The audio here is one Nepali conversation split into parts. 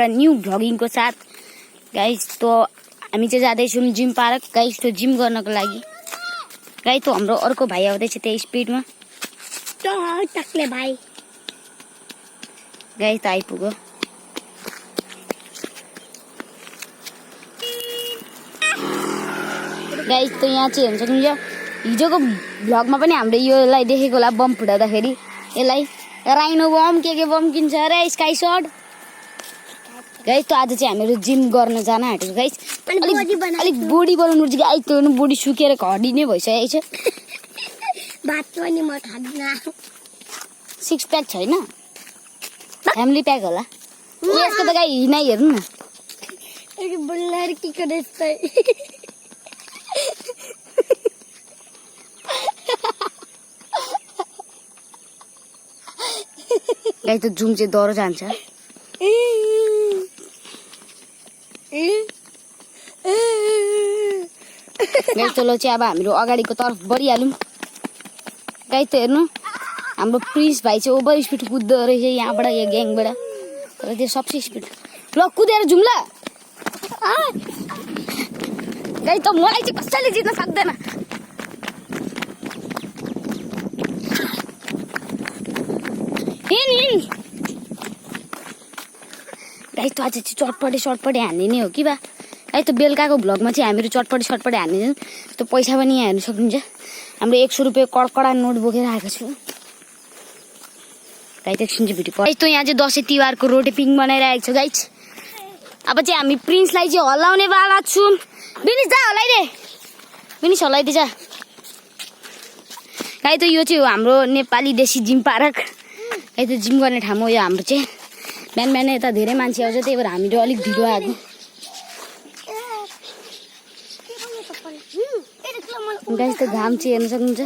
एउटा न्यू भ्लगिङको साथ गाइस। तो हामी चाहिँ जाँदैछौँ जिम पार्क गाइस, तो जिम गर्नको लागि। गाइस तो हाम्रो अर्को भाइ आउँदैछ त्यही स्पिडमा। टक्ले भाइ गाइस त आइपुग्यो। गाइस त यहाँ चाहिँ हेर्न सक्नुहुन्छ हिजोको भ्लगमा पनि हामीले योलाई देखेको होला बम फुटाउँदाखेरि। यसलाई राइनो बम के बम किन्छ अरे स्काई शट। गाइस त आज चाहिँ हामीहरू जिम गर्न जान आँटेको गाइस। अलिक बडी बनाउनु पर्छ गाइस, त्यो बडी सुकेर घडी नै भइसकेको छ। भात पनि म खादिन। सिक्स प्याक छैन, फ्यामिली प्याक होला। यसको त गाई हिँडाइ हेर्नु न। गाई त जुम चाहिँ डरो जान्छ। गाई त ल चाहिँ अब हामीहरू अगाडिको तर्फ बढिहालौँ। गाई त हेर्नु हाम्रो प्रिन्स भाइ चाहिँ ओभर स्पिड कुद्दो रहेछ यहाँबाट, यो ग्याङबाट। तर त्यो सबसे स्पिड ल कुदेर जाउँ ल। गाई त मलाई चाहिँ कसैले जित्न सक्दैन। गाई त आज चाहिँ चटपटे हान्ने नै हो कि बा। गाई त बेलुकाको भ्लगमा चाहिँ हामीहरू चटपटे हान्ने त्यो पैसा पनि यहाँ हेर्नु सक्नुहुन्छ। हाम्रो 100 रुपियाँ कडकडा नोट बोकेर आएको छु। गाई त एकछिन चाहिँ भिडियो गाइस। त यहाँ चाहिँ दसैँ तिहारको रोटेपिङ बनाइरहेको छ गाइस। अब चाहिँ हामी प्रिन्सलाई चाहिँ हल्लाउने वाला छौँ। बिनिस जा हल्लाइदे, बिनिस हल्लाइदे जा। गाई त यो चाहिँ हाम्रो नेपाली देशी जिम पार्क। गाई त जिम गर्ने ठाउँ हो यो हाम्रो चाहिँ। बिहान यता धेरै मान्छे आउँछ, त्यही भएर हामीहरू अलिक ढिलो आएको। गाइस त घाम चाहिँ हेर्न सक्नुहुन्छ,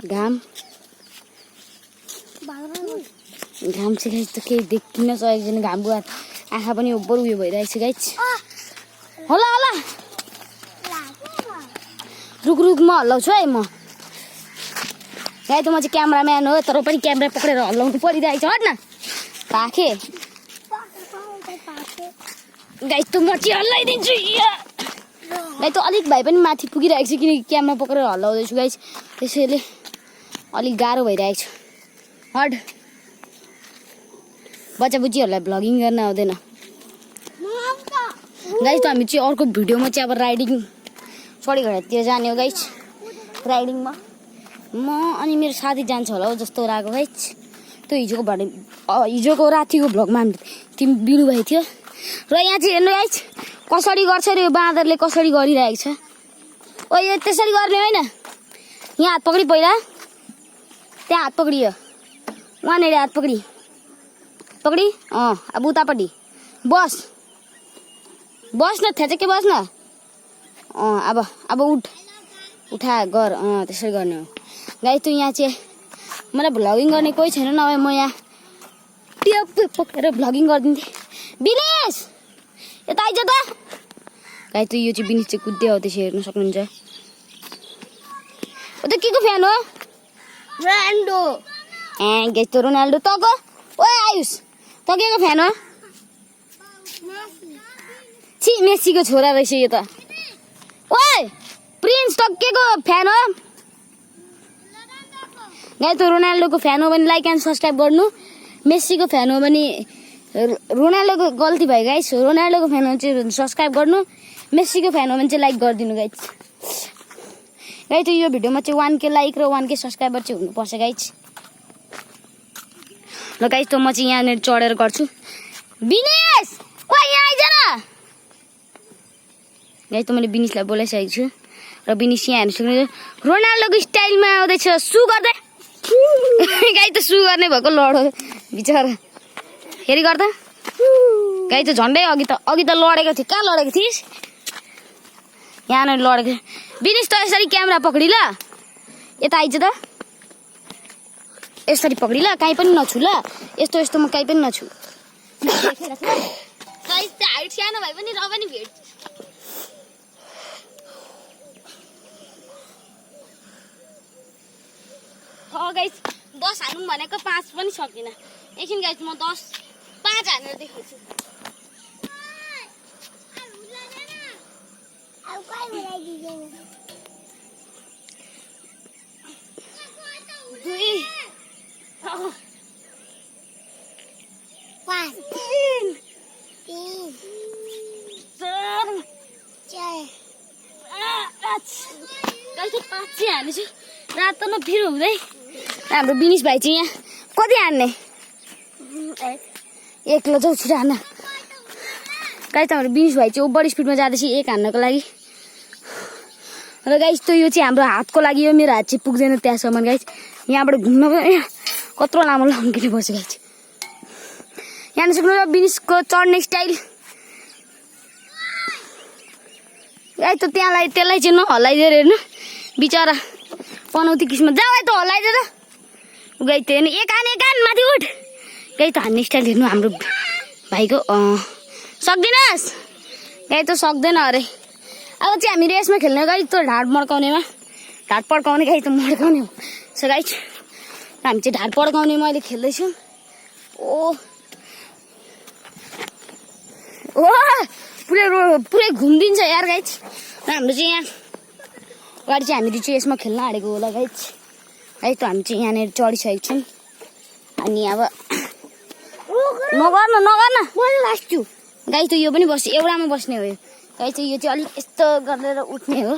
घाम चाहिँ गाइस त केही देखिन सकेको छैन। घामको आँखा पनि ओभर उयो भइरहेको छ गाइस। होला रुक म हल्लाउँछु है म। गाई त म चाहिँ क्यामराम्यान हो, तर पनि क्यामेरा पक्रेर हल्लाउनु परिरहेको छ। हट न राखे गाई त म चाहिँ हल्लाइदिन्छु। गाई त अलिक भाइ पनि माथि पुगिरहेको छ किनकि क्यामेरा पक्रेर हल्लाउँदैछु गाइस, त्यसैले अलिक गाह्रो भइरहेको छ। हट बच्चा बुच्चीहरूलाई भ्लगिङ गर्न आउँदैन गाइस। त हामी चाहिँ अर्को भिडियोमा चाहिँ अब राइडिङ सडीघाटातिर जाने हो गाइस। राइडिङमा म अनि मेरो साथी जान्छ होला हौ जस्तो लागेको गाइस। त्यो हिजोको रातिको भ्लगमा तिमी बिरु भाइ थियो। र यहाँ चाहिँ हेर्नु गाइस कसरी गर्छ अरे यो बाँदरले, कसरी गरिरहेको छ। ओ यो त्यसरी गर्ने होइन, यहाँ हात पक्री, पहिला त्यहाँ हात पक्रियो, वहाँनिर हात पक्री अब उतापट्टि बस न थ्याचेकै बस न। अब उठा गर, त्यसरी गर्ने हो गाइस। त यहाँ चाहिँ मलाई भ्लगिङ गर्ने कोही छैन, नभए म यहाँ टेप पक्रेर भ्लगिङ गरिदिन्थेँ। बिनेश यता आइज त। गाइस त यो चाहिँ बिनेश चाहिँ कुद्दै आउँदैछ हेर्न सक्नुहुन्छ। ओ त के को फ्यान हो? रोनाल्डो। गाइस त रोनाल्डो। तको ओ आयुष त के को फ्यान हो? छि मेसीको छोरा रहेछ यो त। ओए प्रिन्स त के को फ्यान हो? गाइस त रोनाल्डोको फ्यान हो भने लाइक एन्ड सब्सक्राइब गर्नु। मेसीको फ्यान हो भने रोनाल्डोको गल्ती भयो गाइस। रोनाल्डोको फ्यान हो भने चाहिँ सब्सक्राइब गर्नु, मेसीको फ्यान हो भने चाहिँ लाइक गरिदिनु गाइस। गाइस यो भिडियोमा चाहिँ 1K लाइक र 1K सब्सक्राइबर चाहिँ हुनुपर्छ गाइस। ल गाइस त म चाहिँ यहाँनिर चढेर गर्छु। बिनेश ओ यहाँ आइज न। गाइस त मैले बिनेशलाई बोलाइसकेको छु र बिनेश यहाँ हेर्नु सक्नुहुन्छ रोनाल्डोको स्टाइलमा आउँदैछ। सु गर्दै गाई त सु गर्ने भएको लडो बिचरा। फेरि गर्दा गाई त झन्डै अघि त लडेको थियो। कहाँ लडेको थिइस्? यहाँनिर लडेको। बिनेश त यसरी क्यामेरा पक्री ल, यता आइज त। यसरी पक्री ल, काहीँ पनि नछु ल। यस्तो म काहीँ पनि नछु। गाइस त हाइट सानो भए पनि र पनि भेट। गाइस 10 हानौँ भनेको 5 पनि सकिनँ। एकछिन गाइस म 5 हानेर देखाउँछु। चाहिँ हाल्दैछु रातो न फिर हुँदै हाम्रो बिनिस भाइ चाहिँ यहाँ कति हान्ने एक्लो जाउँ छिटो हान्न गाइस त हाम्रो बिनिस भाइ चाहिँ ओभर स्पिडमा जाँदैछ एक हान्नको लागि र गाइस त यो चाहिँ हाम्रो हातको लागि हो मेरो हात चाहिँ पुग्दैन त्यहाँसम्म गाइस यहाँबाट घुम्न कत्रो लामो लम्किने पर्छ गाइस यहाँ सक्नु बिनिसको चढ्ने स्टाइल गाइस त त्यसलाई चाहिँ नहल्लाइदियो अरे होइन बिचरा पनौती किसिममा जाऊ है त हल्लाइदियो त गाइस त हेर्नु एक हान माथि उठ गाइस त हान्ने स्टाइल हेर्नु हाम्रो भाइको सक्दिनस् गाइस त सक्दैन अरे अब चाहिँ हामी रेसमा खेल्ने गाइस त ढाड मड्काउनेमा ढाड पड्काउने गाइस त मड्काउने हो सो गाइस हामी चाहिँ ढाड पड्काउने मैले खेल्दैछु ओ पुरै घुमिदिन्छ यार गाइस र हाम्रो चाहिँ यहाँ अगाडि चाहिँ हामीले चाहिँ यसमा खेल्न आँटेको होला गाइस त हामी चाहिँ यहाँनिर चढिसकेको छौँ अनि अब नगर्न गाइस त यो पनि बस्छ एउटामा बस्ने हो यो गाइस त यो चाहिँ अलिक यस्तो गरेर उठ्ने हो